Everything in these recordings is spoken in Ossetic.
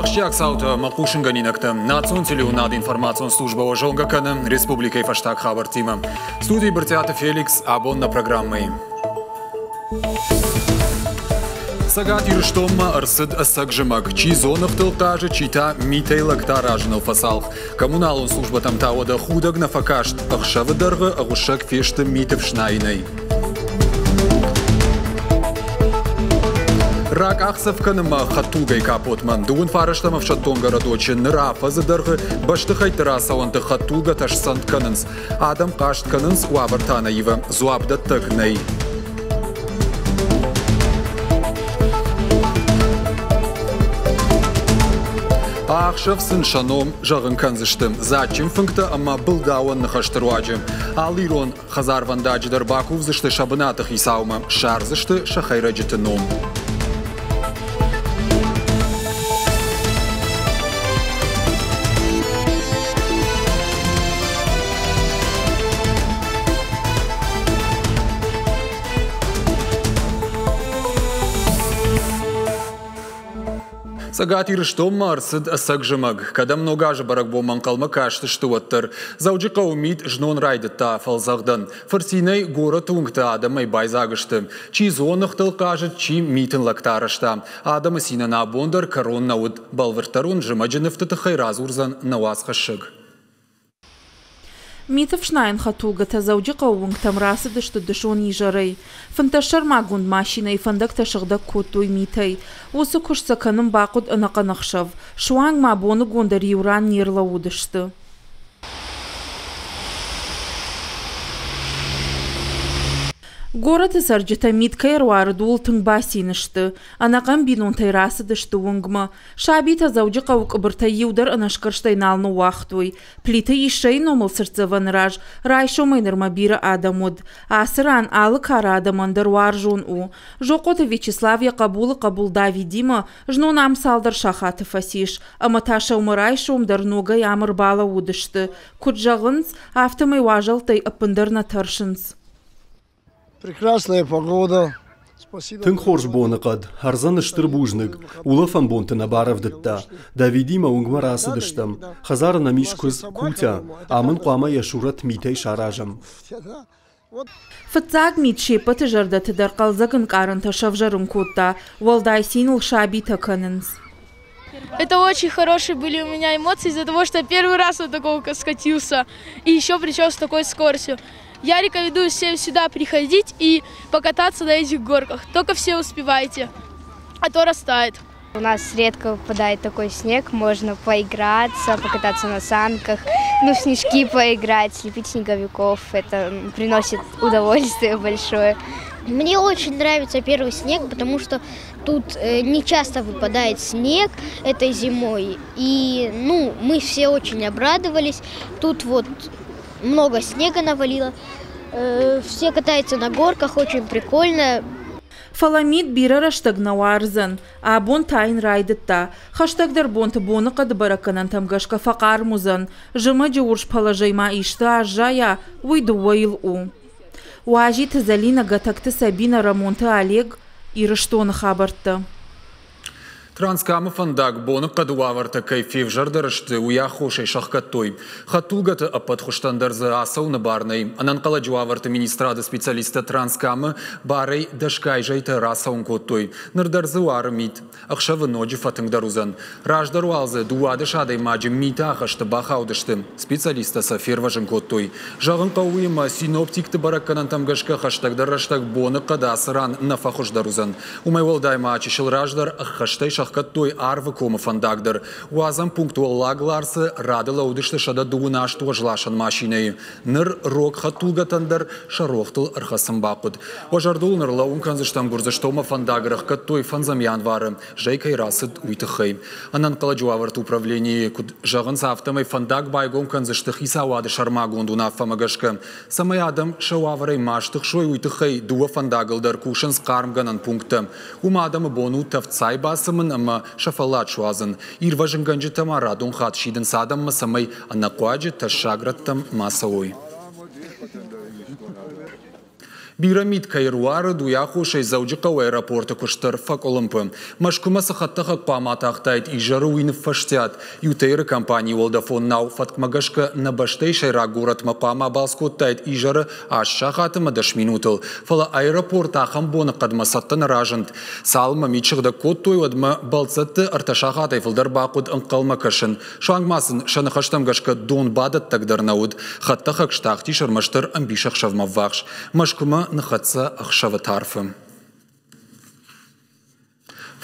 Ахсджиаг цаутӕ ӕмӕ хъусынгӕнинӕгтӕ. Национ телеуынады информацион службӕ уӕ зонгӕ кӕны республикӕйы фӕстаг хабӕрттимӕ. Студийы Брытъиаты Феликс абон нӕ программӕйы. Цӕгат Ирыстонмӕ ӕрцыд ӕцӕг зымӕг. Чи дзоныгътыл хъазы, чи та митӕй лӕгтӕ аразыныл фӕцалх. Коммуналон службӕтӕм та уӕдӕ худӕг нӕ фӕкаст. Ӕхсӕвы дӕргъы ӕгъуыссӕг фесты миты фснайынӕй. Ракъахдзӕф кӕнынмӕ хӕдтулгӕйы капотмӕ. Дыууын фарӕстӕм ӕфсӕддон городочы ныр афӕдзы дӕргъы бӕстыхӕйтты рацӕуӕнты хӕдтулгӕтӕ сцӕнд кӕнынц. Адӕм хъаст кӕнынц, уавӕр та нӕ ивы, дзуапдӕттӕг нӕй. Ӕхсӕв сын сӕ ном зӕгъын кӕндзысты дзаджджын фынгтӕ ӕмӕ былдауӕн ныхӕсты руаджы. Алы ирон хӕдзарвӕндаджы дӕр бакувдзысты сӕ бынаты хицаумӕ, ссардзысты сӕ хӕйрӕджыты ном. Цӕгат Ирыстонмӕ ӕрцыд ӕцӕг зымӕг. Кӕдӕм Ног азы бӕрӕгбонмӕ ӕнхъӕлмӕ кастысты, уӕддӕр. Дзӕуджыхъӕуы мит знон райдыдта фӕлдзӕгъдӕн. Фырцинӕй горӕты уынгтӕ адӕмӕй байдзаг сты. Чи дзоныгътыл хъазыд, чи митын лӕгтӕ арӕзта. Адӕмы цинӕн абон дӕр кӕрон нӕ уыд. Бӕлвырддӕр уын зымӕджы нывты тыххӕй радзурдзӕн нӕ уацхӕссӕг. Миты фснайӕн хӕдтулгӕтӕ Дзӕуджыхъӕуы уынгтӕм рацыдысты дысон изӕрӕй. 15 сӕрмагонд машинӕйы фӕндӕгтӕ сыгъдӕг кодтой митӕй. Уыцы куыст сӕ кӕнын бахъуыд ӕнӕхъӕн ӕхсӕв. Суанг ма боныгон дӕр иу ран не рлӕууыдысты. Горӕты цӕрджытӕ мит кӕй ӕруарыд, ууыл тынг бацин сты. Ӕнӕхъӕн бинонтӕй рацыдысты уынгмӕ. Сабитӕ Дзӕуджыхъӕуы къуыбыртӕй иу дӕр ӕнӕсгӕрстӕй нал ныууагътой. Плиты Иссӕйы номыл цыртдзӕвӕны раз райсомӕй нырмӕ бирӕ адӕм уыд. Ацы ран алы кары адӕмӕн дӕр уарзон у. Зохъоты Вячеслав йӕ хъӕбулы хъӕбул Давидимӕ знон ам цалдӕр сахаты фӕцис, ӕмӕ та сӕумӕрайсом дӕр ногӕй ам ӕрбалӕууыдысты. Куыд зӕгъынц, афтӕмӕй уазӕлттӕй ӕппындӕр нӕ тӕрсынц. Прекрасная погода. Тынг хорз боныхъӕд, ӕрдзӕн стыр бузныг, улӕфӕн бонты нӕ барӕвдыдта. Давидимӕ уынгмӕ рацыдыстӕм. Хӕдзары нӕм ис куыдз, Кутя, ам ын хъуамӕ йӕ сурӕт митӕй саразӕм. Фыццаг мит се ппӕты зӕрдӕты дӕр хъӕлдзӕг ӕнкъарӕнтӕ сӕвзӕрын кодта, уӕлдай циныл сабитӕ кӕнынц. Это очень хорошие были у меня эмоции из-за того, что первый раз вот такого скатился. И еще причем с такой скоростью. Я рекомендую всем сюда приходить и покататься на этих горках. Только все успевайте, а то растает. У нас редко выпадает такой снег, можно поиграться, покататься на санках, ну, в снежки поиграть, слепить снеговиков. Это приносит удовольствие большое. Мне очень нравится первый снег, потому что тут не часто выпадает снег этой зимой. И, ну, мы все очень обрадовались. Тут вот много снега навалило. Все катаются на горках, очень прикольно. Фӕлӕ мит бирӕ рӕстӕг нӕ уардзӕн. Абон тайын райдыдта. Хӕстӕгдӕр бонты боныхъӕды бӕрӕггӕнӕнтӕм гӕсгӕ фӕхъарм уыдзӕн. Зымӕджы урс пӕлӕзӕй ма исты аззайа, уый дыууӕйыл у. Уазиты Зӕлинӕ, Гӕтӕгты Сабинӕ, Рӕмонты Олег, Ирыстоны хабӕрттӕ. Транскамы фӕндаг боныхъӕды уавӕртӕ кӕй февзӕрдӕр сты, уый аххосӕй сӕхгӕдтой. Хӕдтулгӕты ӕппӕт хуызтӕн дӕр дзы ацӕуыны бар нӕй. Ӕнӕнхъӕлӕджы уавӕрты министрады специалисттӕ Транскамы барӕй дӕсгай зӕйтӕ рацӕуын кодтой. Ныр дӕр дзы уары мит. Ӕхсӕвы ноджы фӕтынгдӕр уыдзӕн. Раздӕр уал дзы 12 адӕймаджы миты ахӕсты бахаудысты. Специалисттӕ сӕ фервӕзын кодтой. Зӕгъын хъӕуы уыимӕ, синоптикты бӕрӕггӕнӕнтӕм гӕсгӕ хӕстӕгдӕр рӕстӕг боныхъӕд ацы ран нӕ фӕхуыздӕр уыдзӕн. Уымӕй уӕлдай ма чысыл раздӕр ӕххӕстӕй сӕхгӕдтой. сӕхгӕдтой Арвыкомы фӕндаг дӕр. Уадзӕн пункт Уӕллаг Ларсы рады лӕудысты 128 уӕзласӕн машинӕйы. Ныр рог хӕдтулгӕтӕн дӕр сӕ рохтыл ӕрхӕцын бахъуыд. Уӕ зӕрдыл ныр лӕууын кӕндзыстӕм, Гуырдзыстонмӕ фӕндаг ӕрӕхгӕдтой 5 январы, зӕй кӕй рацыд, уый тыххӕй. Ӕнӕнхъӕлӕджы уавӕрты управленийы куыд зӕгъынц, афтӕмӕй фӕндаг байгом кӕндзысты хицауады сӕрмагонд уынаффӕмӕ гӕсгӕ. Цӕмӕй адӕм сӕ уавӕрӕй ма стыхсой, уый тыххӕй дыууӕ фӕндагыл дӕр кусынц хъармгӕнӕн пункттӕ. Уым адӕмы бон у тӕвд цай бацымын ӕмӕ сӕ фӕллад суадзын. Ирвӕзынгӕнджытӕ ма радон хатт сидынц адӕммӕ, цӕмӕй ӕнӕхъуаджы тӕссаг рӕттӕм ма цӕуой. Бирӕ мит кӕй ӕруарыд, уый аххосӕй Дзӕуджыхъӕуы аэропорты куыст дӕр фӕкъуылымпы. Мӕскуымӕ цы хӕдтӕхӕг хъуамӕ атахтаид изӕры, уый ныффӕстиат. ЮТэйр-ы компанийы уӕлдӕфон нау фӕткмӕ гӕсгӕ нӕ бӕстӕйы сӕйраг горӕтмӕ хъуамӕ балц кодтаид изӕры 8 сахат ӕмӕ 10 минутыл. Фӕлӕ аэропорт ахӕм боныхъӕдмӕ цӕттӕ нӕ разынд. Цалынмӕ мит сыгъдӕг кодтой, уӕдмӕ бӕлццӕтты 3 сахатӕй фылдӕр бахъуыд ӕнхъӕлмӕ кӕсын. Суанг ма сын сӕ ныхӕстӕм гӕсгӕ донбадӕттӕг дӕр нӕ уыд. Хӕдтӕхӕг стахтис ӕрмӕстдӕр ӕмбисӕхсӕвмӕ ввахс. Мӕскуымӕ ныххӕццӕ ӕхсӕвы тарфы.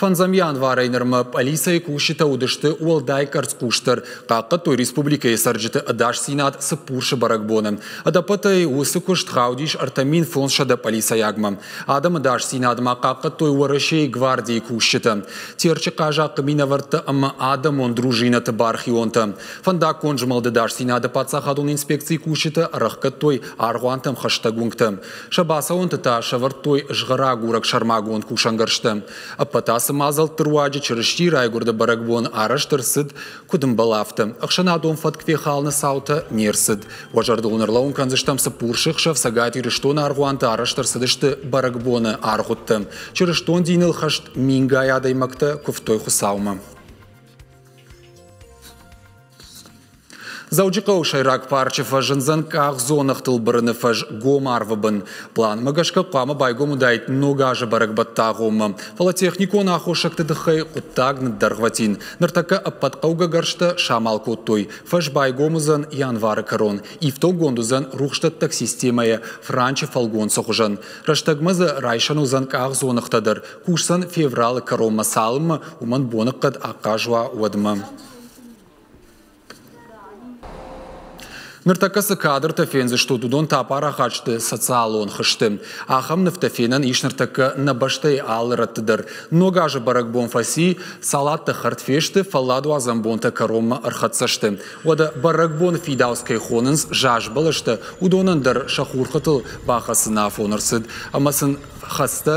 5 январӕй нырмӕ пъӕлицӕйы кусджытӕ уыдысты уӕлдай къӕрцхъусдӕр, хъахъхъӕдтой республикӕйы цӕрджыты ӕдасдзинад Цыппурсы бӕрӕгбоны. Ӕдӕппӕтӕй уыцы куыст хаудис 3500 пъӕлицӕйагмӕ. Адӕмы ӕдасдзинадмӕ хъахъхъӕдтой Уӕрӕсейы гвардийы кусджытӕ, Терчы хъазахъхъы минӕвӕрттӕ ӕмӕ адӕмон дружинӕты бархионтӕ. Фӕндаггон змӕлды ӕдасдзинады паддзахадон инспекцийы кусджытӕ ӕрӕхгӕдтой аргъуантӕм хӕстӕг уынгтӕ. Сӕ бацӕуӕнты та сӕвӕрдтой згъӕрагурӕг сӕрмагонд кусӕнгӕрзтӕ. Ӕппӕт ацы мадзӕлтты руаджы Чырыстийы райгуырды бӕрӕгбон арӕзт ӕрцыд, куыд ӕмбӕлы, афтӕ. Ӕхсӕнадон фӕтк фехалыны цаутӕ не рцыд. Уӕ зӕрдыл ын ӕрлӕууын кӕндзыстӕм, Цыппурсы ӕхсӕв Цӕгат Ирыстоны аргъуанты арӕзт ӕрцыдысты бӕрӕгбоны аргъуыдтӕ. Чырыстон диныл хӕст мингай адӕймӕгтӕ куывтой Хуыцаумӕ. Дзӕуджыхъӕуы сӕйраг парчы фӕзындзӕн къахдзоныгътыл бырыны фӕз гом арвы бын. Планмӕ гӕсгӕ хъуамӕ байгом уыдаид Ног азы бӕрӕгбӕтты агъоммӕ. Фӕлӕ техникон аххосӕгты тыххӕй хъуыддаг ныддӕргъвӕтин. Ныртӕккӕ ӕппӕт хъӕугӕ гӕрзтӕ самал кодтой. Фӕз байгом уыдзӕн январы кӕрон. Ифтонггонд уыдзӕн рухсдӕттӕг системӕйӕ франчы фӕлгонцы хуызӕн. Рӕстӕгмӕ дзы райсӕн уыдзӕн къахдзоныгътӕ дӕр. Кусдзӕн февралы кӕронмӕ, цалынмӕ уымӕн боныхъӕд ахъаз уа, уӕдмӕ. Ныртӕккӕ цы кадртӕ фендзыстут, уыдон та апарахат сты социалон хызты. Ахӕм нывтӕ фенӕн ис ныртӕккӕ нӕ бӕстӕйы алы рӕтты дӕр. Ног азы бӕрӕгбон фӕци, салаттӕ хӕрд фесты, фӕлладуадзӕн бонтӕ кӕронмӕ ӕрхӕццӕ сты. Уӕдӕ бӕрӕгбон фидауц кӕй хонынц заз бӕлӕстӕ, уыдонӕн дӕр сӕ хурхытыл бахӕцыны афон ӕрцыд ӕмӕ сын хӕцтӕ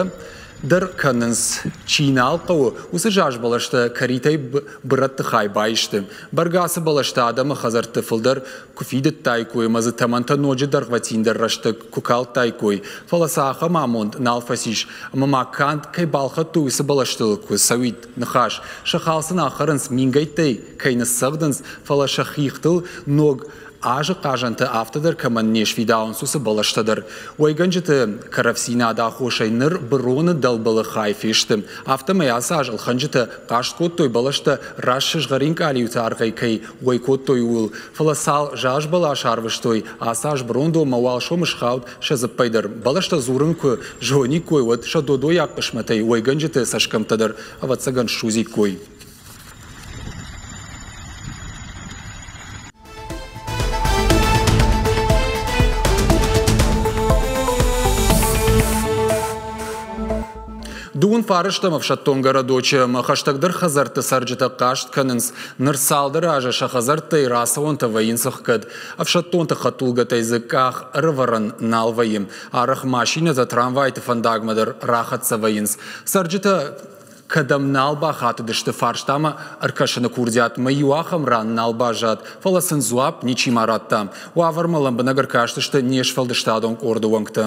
дӕр кӕнынц. Чи нал хъӕуы, уыцы заз бӕлӕстӕ кӕритӕй бырӕтты хай баисты. Бӕргӕ ацы бӕлӕстӕ адӕмы хӕдзӕртты фылдӕр куы фидыдтаиккой ӕмӕ дзы тӕмӕнтӕ ноджы дӕргъвӕтиндӕр рӕстӕг куы калдтаиккой, фӕлӕ сӕ ахӕм амонд нал фӕцис, ӕмӕ ма канд кӕй балхӕдтой, уыцы бӕлӕстыл куы цӕуид ныхас. Сӕ хал сын ахӕрынц мингӕйттӕй кӕй ныццӕгъдынц, фӕлӕ сӕ хихтыл ног азы хъазӕнтӕ афтӕ дӕр кӕмӕн не сфидауынц, уыцы бӕлӕстӕ дӕр. Уӕйгӕнджыты кӕрӕфдзинады аххосӕй ныр быроны дӕлбылы хай фесты. Афтӕмӕй ацы аз ӕлхӕнджытӕ хъаст кодтой, бӕлӕстӕ раст сызгъӕрин къалиуты аргъӕй кӕй уӕй кодтой, ууыл. Фӕлӕ цал заз бӕлас арвыстой, ацы аз бырондонмӕ уал сомы схауд сӕ дзыппӕй дӕр. Бӕлӕстӕ дзурын куы зониккой, уӕд сӕ додойаг хъысмӕтӕй уӕйгӕнджыты цӕсгӕмттӕ дӕр, ӕвӕццӕгӕн, ссудзиккой. Дыууын фарӕстӕм ӕфсӕддон городочы ӕмӕ хӕстӕгдӕр хӕдзӕртты цӕрджытӕ хъаст кӕнынц. Ныр цалдӕр азы сӕ хӕдзӕрттӕй рацӕуӕнтӕ вӕййынц ӕхгӕд. Ӕфсӕддонты хӕдтулгӕтӕй дзы къах ӕрӕвӕрӕн нал вӕййы. Арӕх машинӕтӕ трамвайты фӕндагмӕ дӕр рахӕццӕ вӕййынц. Цӕрджытӕ кӕдӕм нал бахатыдысты фарстамӕ ӕркӕсыны курдиатмӕ, иу ахӕм ран нал баззад, фӕлӕ сын дзуапп ничима радта. Уавӕрмӕ лӕмбынӕг ӕркастысты не сфӕлдыстадон къорды уӕнгтӕ.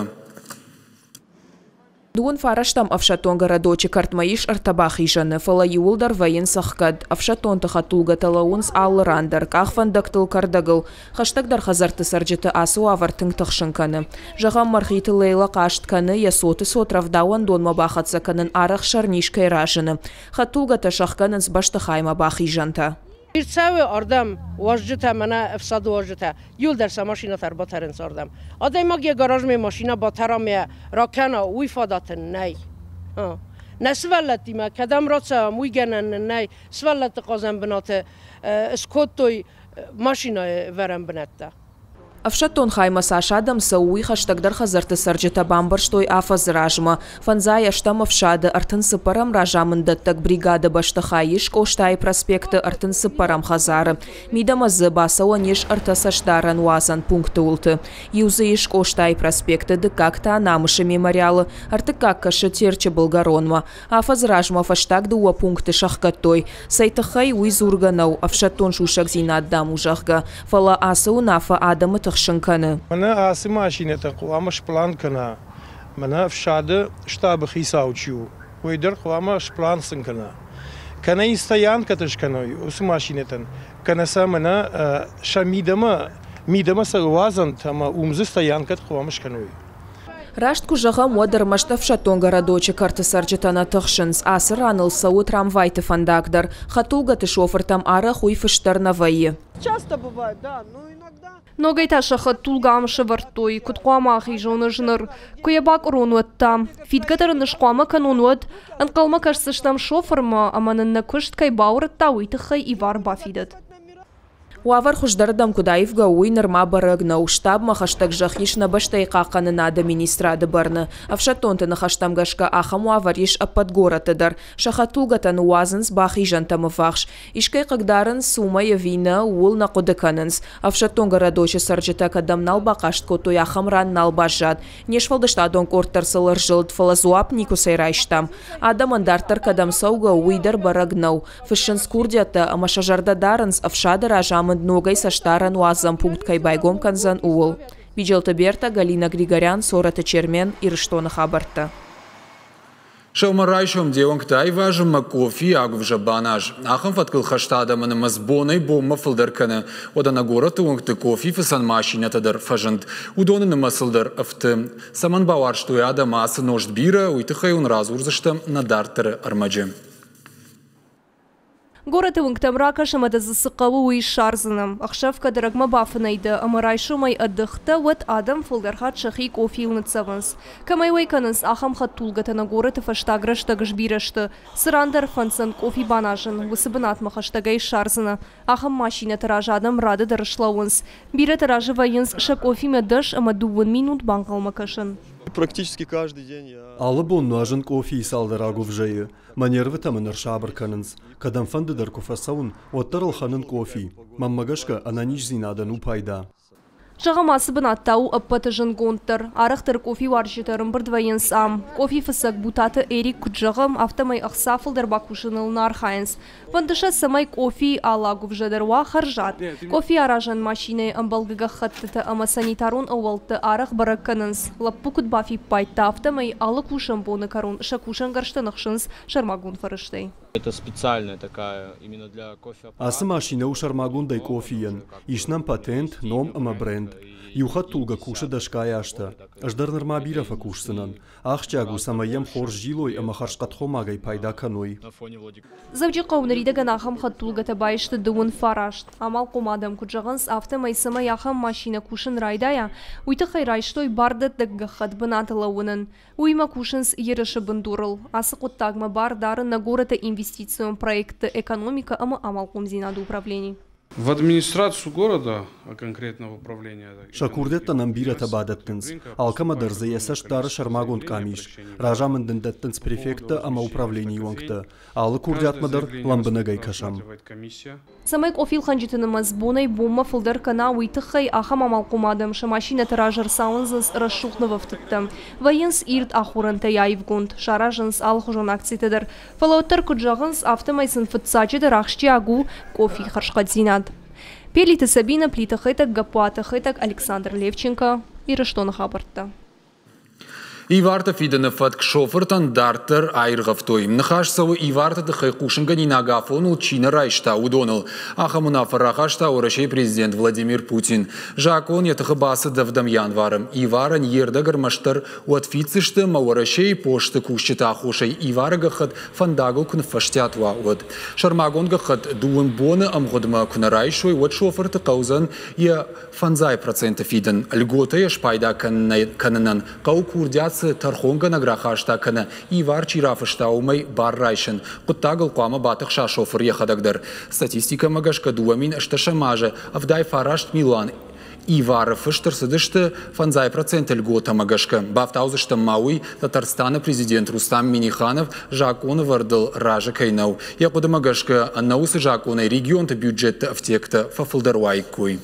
Дыууын фарӕстӕм ӕфсӕддон городочы кӕртмӕ ис ӕртӕ бахизӕны, фӕлӕ иууылдӕр вӕййынц ӕхгӕд. Ӕфсӕддонты хӕдтулгӕтӕ лӕууынц алы ран дӕр, къахвӕндӕгтыл, кӕрдӕгыл. Хӕстӕгдӕр хӕдзӕртты цӕрджыты ацы уавӕр тынг тыхсын кӕны. Зӕгъӕм, Мӕргъиты Лейлӕ хъаст кӕны, йӕ цоты цот рӕвдауӕндонмӕ бахӕццӕ кӕнын арӕх сӕрниз кӕй разыны. Хӕдтулгӕтӕ сӕхгӕнынц бӕстыхаймӕ бахизӕнтӕ. Ӕрцӕуы ардӕм уазджытӕ, мӕнӕ ӕфсады уазджытӕ, иуылдӕр сӕ машинӕтӕ ӕрбатӕрынц ардӕм. Адӕймаг йӕ гаражмӕ машинӕ батӕра мӕ ракӕна, уый фадат ын нӕй. Нӕ сывӕллӕттимӕ кӕдӕм рацӕуӕм, уый гӕнӕн нын нӕй. Сывӕллӕтты хъазӕн бынаты скодтой машинӕйы вӕрӕн бынӕттӕ. Ӕфсӕддон хаймӕ цас адӕм цӕуы, уый хӕстӕгдӕр хӕдзӕртты цӕрджытӕ бамбӕрстой афӕдзы размӕ. Фӕндзай ӕстӕм ӕфсады 34-ӕм разамынддӕттӕг бригады бӕстыхай ис Къостайы проспекты 34-ӕм хӕдзары. Мидӕмӕ дзы бацӕуӕн ис ӕртӕ цӕстдарӕн уадзӕн пункты уылты. Иу дзы ис Къостайы проспекты, дыккаг та Намысы мемориалы, ӕртыккаг кӕсы Терчы былгӕронмӕ. Афӕдзы размӕ фӕстаг дыууӕ пункты сӕхгӕдтой. Цӕй тыххӕй, уый дзургӕ нӕу, ӕфсӕддон сусӕгдзинад, дам, у, зӕгъгӕ. Фӕлӕ ацы уынаффӕ адӕмы тыхсын кӕны. Мӕнӕ ацы машинӕтӕ хъуамӕ сплан кӕна, мӕнӕ ӕфсады штабы хицау чи у, уый дӕр хъуамӕ сплан сын кӕна. Кӕнӕ йын стоянкӕтӕ скӕной уыцы машинӕтӕн, кӕнӕ сӕ мӕнӕ сӕ мидӕмӕ, мидӕмӕ сӕ уадзӕнт ӕмӕ уым дзы стоянкӕтӕ хъуамӕ скӕной. Раст куы зӕгъӕм, уӕд ӕрмӕст ӕфсӕддон городочы кӕрты цӕрджытӕ нӕ тыхсынц. Ацы раныл цӕуы трамвайты фӕндаг дӕр. Хӕдтулгӕты шофыртӕм арӕх уый фыст дӕр нӕ вӕййы. Ногӕй та сӕ хӕдтулгӕ ам сӕвӕрдтой, куыд хъуамӕ ахизон ӕз ныр? Куы йӕ бакъуырон, уӕд та? Фидгӕ дӕр ын ысхъуамӕ кӕнон, уӕд? Ӕнхъӕлмӕ кӕсдзыстӕм шофырмӕ, ӕмӕ нын нӕ куыст кӕй бауырыдта, уый тыххӕй ивар бафидӕд. Уавӕр хуыздӕрырдӕм куыд аивгӕ у, уый нырма бӕрӕг нӕу. Штабмӕ хӕстӕг зӕхх ис нӕ бӕстӕйы хъахъхъӕнынады министрады бӕрны. Ӕфсӕддонты ныхӕстӕм гӕсгӕ, ахӕм уавӕр ис ӕппӕт горӕтты дӕр. Сӕ хӕдтулгӕтӕ ныууадзынц бахизӕнтӕм ӕввахс. Искӕй хъыгдарынц, уымӕй ӕви нӕ, ууыл нӕ хъуыды кӕнынц. Ӕфсӕддон городочы цӕрджытӕ кӕдӕм нал бахъаст кодтой, ахӕм ран нал баззад. Не сфӕлдыстадон къорд дӕр сыл ӕрзылд, фӕлӕ дзуапп никуыцӕй райстам. Адӕмӕн дарддӕр кӕдӕм цӕугӕ, уый дӕр бӕрӕг нӕу. Фыссынц курдиӕттӕ ӕмӕ сӕ зӕрдӕ дарынц, ӕфсады разамынд ногӕй цӕстдарӕн уадзӕн пункт кӕй байгом кӕндзӕн, ууыл. Биджелты Берта, Галина Григорян, Цорӕты Чермен, Ирыстоны хабӕрттӕ. Сӕумӕрайсом де уӕнгтӕ айвазынмӕ къофи агуывзӕ баназ. Ахӕм фӕткыл хӕст адӕмы нымӕц бонӕй-бонмӕ фылдӕр кӕны. Уӕдӕ нӕ горӕты уынгты къофифыцӕн машинӕтӕ дӕр фӕзынд. Уыдоны нымӕцыл дӕр ӕфты. Цӕмӕн бауарзтой адӕм ацы нозт бирӕ, уый тыххӕй уын радзурдзыстӕм нӕ дарддӕры ӕрмӕджы. Горӕты уынгтӕм ракӕс ӕмӕ дӕ дзы цы хъӕуы, уый ссардзынӕ. Ӕхсӕв кӕд ӕрӕгмӕ бафынӕй дӕ ӕмӕ райсомӕй ӕдых дӕ, уӕд адӕм фылдӕр хатт сӕхи къофийыл ныццӕвынц. Кӕмӕй уӕй кӕнынц, ахӕм хӕдтулгӕтӕ нӕ горӕты фӕстаг рӕстӕг сбирӕ сты. Цы ран дӕр фӕнддзӕн къофи баназын, уыцы бынатмӕ хӕстӕгӕй ссардзынӕ. Ахӕм машинӕты раз адӕм рады дӕр слӕууынц. Бирӕтӕ разы вӕййынц сӕ къофимӕ дӕс ӕмӕ дыууын минут банхъӕлмӕ кӕсын. Практически каждый день я... Алы бон нуазын къофийы цалдӕр агуывзӕйы. Мӕ нервытӕ мын ӕрсабыр кӕнынц. Кӕдӕмфӕнды дӕр куы фӕцӕуын, уӕддӕр ӕлхӕнын къофи. Мӕнмӕ гӕсгӕ, ӕнӕниздзинадӕн у пайда. Зӕгъӕм, ацы бынат та у ӕппӕты зындгонддӕр. Арӕхдӕр къофиуарзджытӕ ӕрӕмбырд вӕййынц ам. Къофифыцӕг Бутаты Эрик куыд зӕгъы, афтӕмӕй ӕхца фылдӕр бакусыныл нӕ архайынц. Фӕнды сӕ, цӕмӕй къофийы алы агуывзӕ дӕр уа хӕрзад. Къофиаразӕн машинӕйы ӕмбӕлгӕ гӕххӕттытӕ ӕмӕ санитарон ӕууӕлттӕ арӕх бӕрӕг кӕнынц. Лӕппу куыд бафиппайдта, афтӕмӕй алы кусӕн боны кӕрон сӕ кусӕнгӕрзтӕ ныхсынц сӕрмагонд фӕрӕзтӕй. Ацы машинӕ у сӕрмагондӕй къофийӕн. Ис нӕм патент, ном ӕмӕ бренд. Иу хӕдтулгӕ кусы дӕсгай азтӕ. Ӕз дӕр нырма бирӕ фӕкусдзынӕн. Ахсджиаг у, цӕмӕй йӕм хорз зилой ӕмӕ хӕрзхъӕдхомагӕй пайда кӕной. Дзӕуджыхъӕуы ныридӕгӕн ахӕм хӕдтулгӕтӕ баисты дыууын фараст. Амалхъом адӕм куыд зӕгъынц, афтӕмӕй цӕмӕй ахӕм машинӕ кусын райдайа, уый тыххӕй райстой бардӕттӕг гӕххӕтт бынаты лӕууынӕн. Уыимӕ кусынц ерысы бындурыл. Ацы хъуыддагмӕ бар дары нӕ горӕты инвестицион проектты экономикӕ ӕмӕ амалхъомдзинады управлени. В администрацию города, а конкретно в управление. Сӕ курдиӕттӕ нӕм бирӕтӕ бадӕттынц. Алкӕмӕ дӕр дзы йӕ цӕст дары сӕрмагонд къамис. Разамынд ын дӕттынц префекттӕ ӕмӕ управленийы уӕнгтӕ. Алы курдиатмӕ дӕр лӕмбынӕгӕй кӕсӕм. Цӕмӕй къофилхӕнджыты нымӕц бонӕй-бонмӕ фылдӕр кӕна, уый тыххӕй ахӕм амалхъом адӕм сӕ машинӕты раз ӕрцауындзынц рӕсугъд нывӕфтыдтӕ. Вӕййынц ирд ахорӕнтӕй аивгонд, саразынц алыхуызон акцитӕ дӕр. Фӕлӕ уӕддӕр куыд зӕгъынц, афтӕмӕй сын фыццаджыдӕр ахсджиаг у къофийы хӕрзхъӕддзинад. Пелиты Сабина, Плиты Хетӕг, Гаппуаты Хетӕг, Александр Левченко, Ирыстоны хабӕрттӕ. Иварты фидыны фӕтк шофыртӕн дарддӕр аиргъӕвтой. Ныхас цӕуы иварты тыххӕй хъусынгӕнинаг афоныл чи нӕ райста, уыдоныл. Ахӕм уынаффӕ рахаста Уӕрӕсейы президент Владимир Путин. Закъон йӕ тыхы бацыд ӕвдӕм январы. Иварӕн йе рдӕг ӕрмӕстдӕр уӕд фиддзысты ӕмӕ Уӕрӕсейы посты кусджыты аххосӕй ивары гӕххӕтт фӕндагыл куы ныффӕстиат уа, уӕд. Сӕрмагонд гӕххӕтт дыууын боны ӕмгъуыдмӕ куы нӕ райсой, уӕд шофырты хъӕудзӕн йӕ 5% фидын. Льготӕйӕ спайда кӕнынӕн хъӕуы курдиат. цы тӕрхонгӕнӕг рахаста кӕнӕ ивар чи рафыста, уымӕй бар райсын. Хъуыддагыл хъуамӕ батыхса шофыр йӕхӕдӕг дӕр. Статистикӕмӕ гӕсгӕ 2008 азы 79 милуан ивары фыст ӕрцыдысты 5% льготӕмӕ гӕсгӕ. Бафтаудзыстӕм ма уый, Татарстаны президент Рустам Миниханов закъонывӕрдыл разы кӕй нӕу. Йӕ хъуыдымӕ гӕсгӕ, ӕнӕ уыцы закъонӕй регионты бюджетты ӕфтиӕгтӕ фӕфылдӕр уаиккой.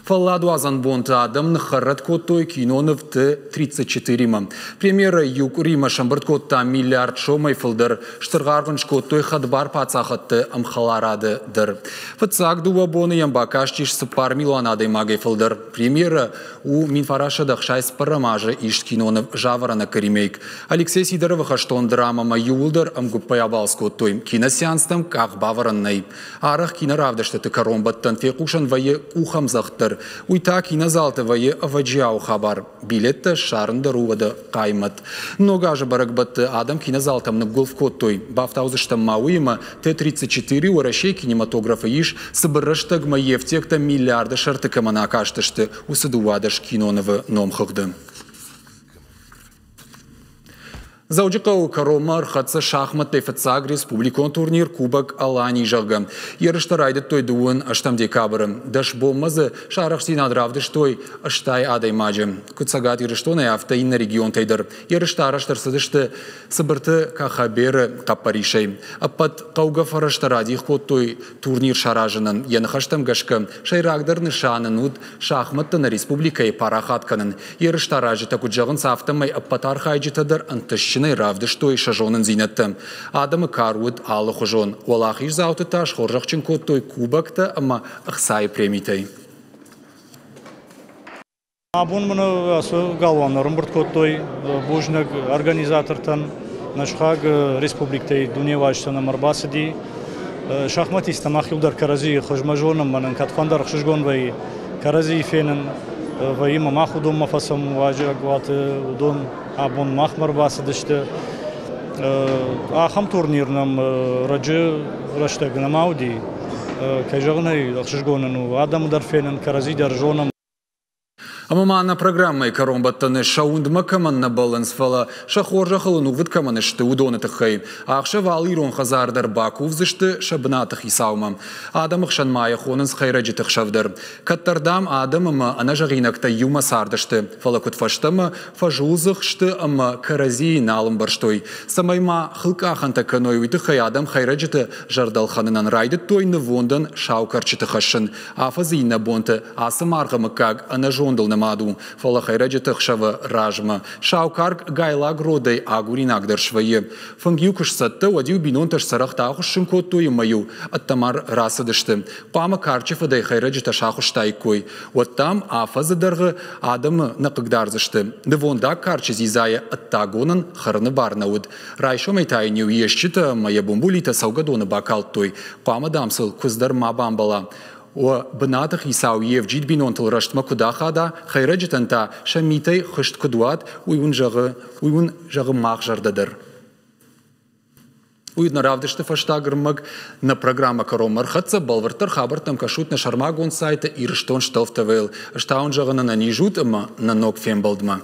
Фӕлладуадзӕн бонты адӕм ныххӕррӕтт кодтой киноныв Т-34-имӕ. Премьерӕ иу къуыримӕ сӕмбырд кодта миллиард сомӕй фылдӕр. Стыр аргъ ын скодтой хӕдбар паддзахӕдты ӕмхӕларады дӕр. Фыццаг дыууӕ боны йӕм бакастис 4 милуан адӕймагӕй фылдӕр. Премьерӕ у 1964 азы ист киноныв «Жаворонок» ремейк. Алексей Сидоровы хӕстон драмӕмӕ иууылдӕр ӕмгуыппӕй абалц кодтой. Киносеанстӕм къах бавӕрӕн нӕй. Арӕх киноравдыстыты кӕронбӕттӕн фехъусӕн вӕййы къухӕмдзӕгъд дӕр. Уый та кинозалты вӕййы ӕвӕджиауы хабар. Билеттӕ ссарын дӕр у уӕдӕ хъаймӕт. Ног азы бӕрӕгбӕтты адӕм кинозалтӕм ныггуылф кодтой. Бафтаудзыстӕм ма уыимӕ, Т-34 Уӕрӕсейы кинематографы ис, цыбыр рӕстӕгмӕ йе фтиӕгтӕ миллиарды сӕрты кӕмӕн акастысты, уыцы 12 кинонывы номхыгъды. Дзӕуджыхъӕуы кӕронмӕ ӕрхӕццӕ шахмӕттӕй фыццаг республикон турнир Кубок Алани, зӕгъгӕ. Ерыстӕ райдыдтой 28 декабры. 10 бонмӕ дзы сӕ арӕхстдзинад равдыстой 80 адӕймаджы. Куыд Цӕгат Ирыстонӕй, афтӕ иннӕ регионтӕй дӕр. Ерыстӕ арӕзт ӕрцыдысты Цыбырты Кахаберы хъӕппӕрисӕй. Ӕппӕт хъӕугӕ фӕрӕзтӕ радих кодтой турнир саразынӕн. Йӕ ныхӕстӕм гӕсгӕ, сӕйрагдӕр нысан ын уыд шахмӕттӕ нӕ республикӕйы парахат кӕнын. Ерыстӕ аразджытӕ куыд зӕгъынц, афтӕмӕй ӕппӕт архайджытӕ дӕр ӕнтыстджынӕй равдыстой сӕ зонындзинӕдтӕ. Адӕмы кар уыд алыхуызон. Уӕлахиздзауты та схорзӕхджын кодтой кубоктӕ ӕмӕ ӕхцайы премитӕй. Абон мын ацы галуан ӕрӕмбырд кодтой бузныг организатортӕн, нӕ сыхаг республиктӕй дунеуарзджытӕ нӕм ӕрбацыди. Шахматисттӕ мах иу дӕр кӕрӕдзийы хуызмӕ зонӕм, мӕнӕн кӕдфӕндӕр ӕхсызгон вӕййы кӕрӕдзийы фенын. Вӕййы ма мах уыдонмӕ фӕцӕуӕм уазӕгуаты, уыдон абон махмӕ ӕрбацыдысты. Ахӕм турнир нӕм раджы рӕстӕг нӕма уыди. Кӕй зӕгъын ӕй, ӕхсызгон нын у адӕмы дӕр фенын, кӕрӕдзи дӕр зонӕм. Ӕмӕ ма нӕ программӕйы кӕронбӕттӕны сӕ уындмӕ кӕмӕн нӕ бӕллынц, фӕлӕ сӕ хорзӕхыл ӕнувыд кӕмӕн сты, уыдоны тыххӕй. Ӕхсӕв алы ирон хӕдзар дӕр бакувдзысты сӕ бынаты хицаумӕ. Адӕмы хсӕн ма йӕ хонынц хӕйрӕджыты хсӕв дӕр. Кӕддӕр, дам, адӕм ӕмӕ ӕнӕзӕгъинӕгтӕ иумӕ цардысты, фӕлӕ куыд фӕстӕмӕ фӕзулдзых сты ӕмӕ кӕрӕдзийы нал ӕмбӕрстой. Цӕмӕй ма хылкъахӕнтӕ кӕной, уый тыххӕй адӕм хӕйрӕджыты зӕрдӕлхӕнынӕн райдыдтой нывондӕн сау кӕрчыты хӕссын. Афӕдзы иннӕ бонты ацы маргъы мыггаг ӕнӕзондыл нымад у, фӕлӕ хӕйрӕджыты ӕхсӕвы размӕ сау карк гайлаг родӕй агуринаг дӕр свӕййы. Фынг-иу куы сцӕттӕ, уӕд-иу бинонтӕ сцӕрӕгътӕ ахуыссын кодтой ӕмӕ-иу ӕддӕмӕ рацыдысты. Хъуамӕ карчы фыдӕй хӕйрӕджытӕ сахуыстаиккой. Уӕд, дам, афӕдзы дӕргъы адӕмы нӕ хъыгдардзысты. Нывондаг карчы дзидзайӕ ӕддагонӕн хӕрыны бар нӕ уыд. Райсомӕй та йын-иу йе стджытӕ ӕмӕ йӕ бумбулитӕ цӕугӕдоны бакалдтой. Хъуамӕ, дам, сыл куыдз дӕр ма бамбӕла. Уӕ бынаты хицау йе вджид бинонтыл рӕстмӕ куыд ахада, хӕйрӕджытӕн та сӕ митӕй хызт куыд уат, уый уын зӕгъы, уый уын зӕгъы мах зӕрдӕ дӕр. Уый нӕ равдысты фӕстаг ӕрмӕг нӕ программӕ кӕронмӕ ӕрхӕццӕ. Бӕлвырддӕр хабӕрттӕм кӕсут нӕ сӕрмагонд сайты Ирыстон Стелф ТВ-йыл. Ӕз та уын зӕгъын ӕнӕниз ут ӕмӕ нӕ ног фембӕлдмӕ.